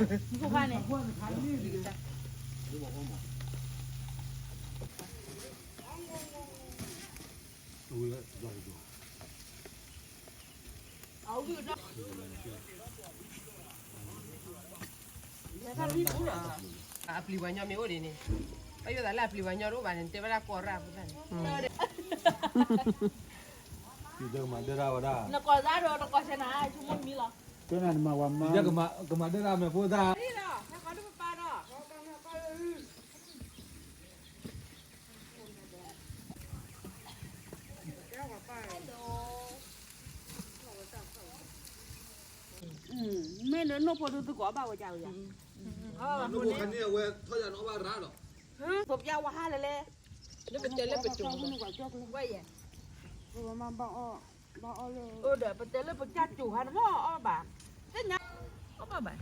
ဖိခွါန့ၣ် အပျံၤပှၤညီမ့ၢ်အိၣ်ဒ်န့ၣ်, ဘၣ်ယိၣ်သးလၢအပျံၤပှၤညီတအိၣ်ဘၣ်န့ၣ် တဲဝဲဒၣ်ကိးရၣ်ဖိသၣ်န့ၣ်, ကမၤဒၢရၣ်ဝဲဒၣ်, နကိးသးဒီးနကိးဆဲနၤ ဆိကမိၣ်မံလီၤ, ကမၤဒၢရၣ်မ့ၢ်ဖိသၣ် မ့ၢ်လၢနီၢ်ဖိဒုးသုကိးဘၣ်ဝဲဒ်ဝဲယၤ, နီၢ်ဖိခါန့ၣ်အဝဲထီၣ်ယၤနီၢ်ဘၣ်ရၣ်ဒီး, ပပျၢ်ဝဲဟါလၢလဲၣ်, လၢပတဲလၢပကၠိ, ဝဲယဲ, အိၣ်ဒီးပတဲလၢပကၠိဟါနမ့ၢ်အီၣ်ဘၣ်, သ့ၣ်ညါ, အီၣ်ဘၣ်ဘၣ်,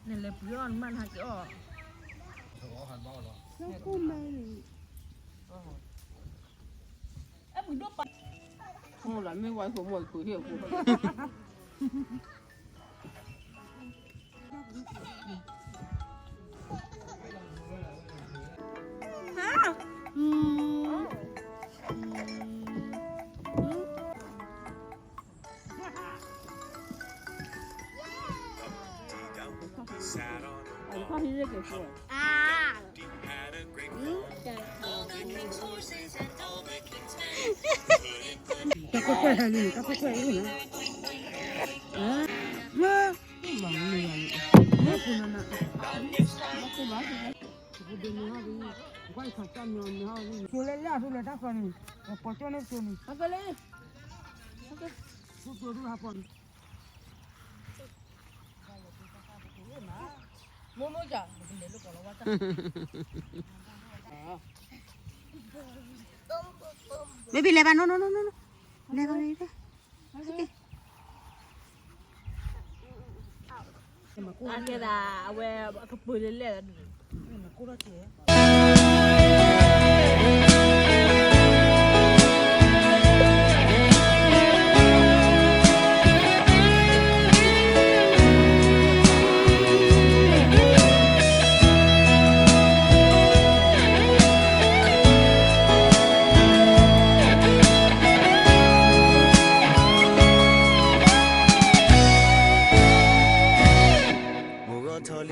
နလဲၤပှ့ၤအီၣ်နမ့ၢ်နဟးက့ၤအီၣ်, မ့ၢ်ဝဲဖိမ့ၢ်ပှ့ၤဟ့ၣ်ဖိ ကၠိလဲၣ်လၢအထူလၢတၢ်ဃီန့ၣ်, ပှၤကၠိန့ၣ်ကၠိန့ၣ်, ကၠိဒုဟးပီန့ၣ်, မိၢ်မိၢ်က, baby လဲၤဘၣ် no no no no no, လဲၤဘၣ်လံ, အကဲဒၣ်အဝဲကပၢၤလဲၣ်လဲၣ်လီၤ. မုၢ်ဂီၤထီၣ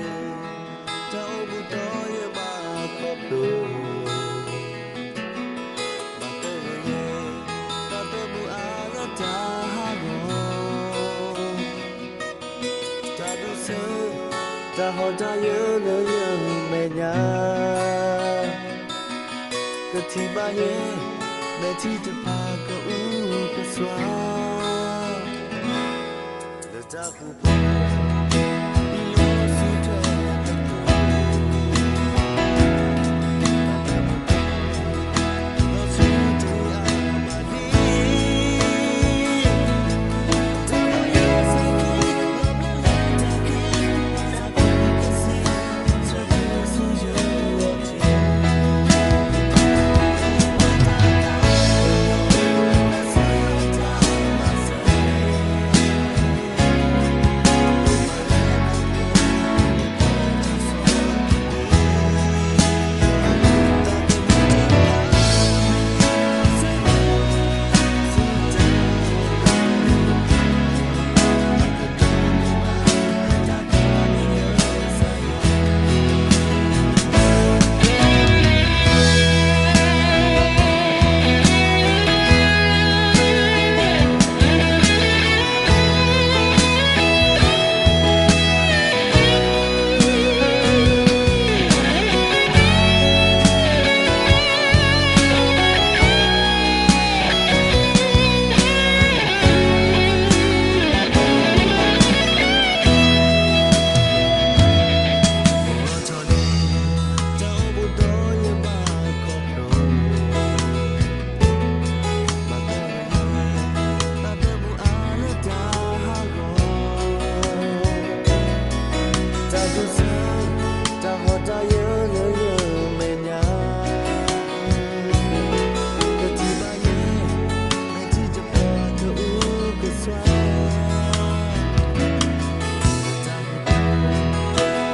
်လံ, တၢ်အိၣ်ဘူးဒီးယဘၣ်ခီဖျိ, ဘၣ်တၢ်ဂီၤယဲ, တၢ်တမုာ်အါလၢတၢ်ဟးဂီၤ, တၢ်ဒုးဆၢ, တၢ်ဟီၣ်တၢ်ယၢလၢယမဲာ်ညါ, ကထံၣ်ဘၣ်ယဲ, မဲာ်ထံတဖၣ်ကအုကစွါ လၢတၢ်ပူၤဖျဲး တၢ်ဒုးဆၢ, တၢ်ဟီၣ်တၢ်ယၢလၢယမဲာ်ညါ, ကထံၣ်ဘၣ်ယဲ, မဲာ်ထံတဖၣ်ကအုကစွါ, တၢ်ဟီၣ်တၢ်ယၢ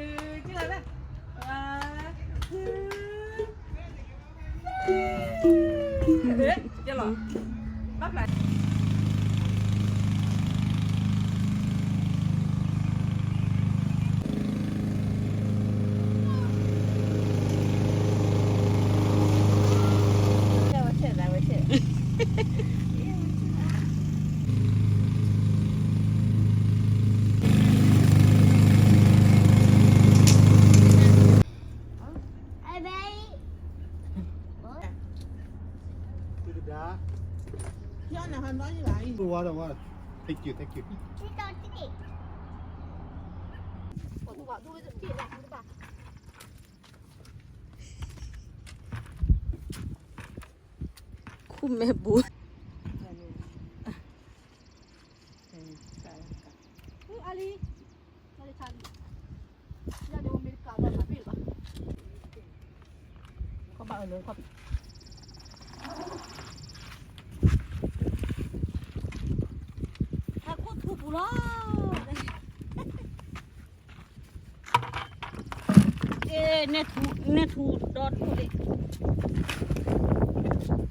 ကဲလီၤ, one, two, three, ကဲလီၤ, ဘၣ်ဖျါ Look at that. Water, water. Thank you, thank you. ခူၣ်မဲဘူး, အလံ, ဟဲခိၣ်ထူပူၤလီၤ. အဲ, နဲၣ်ထူ, နဲၣ်ထူဒီဒိၣ်ဒံး, ဟဲ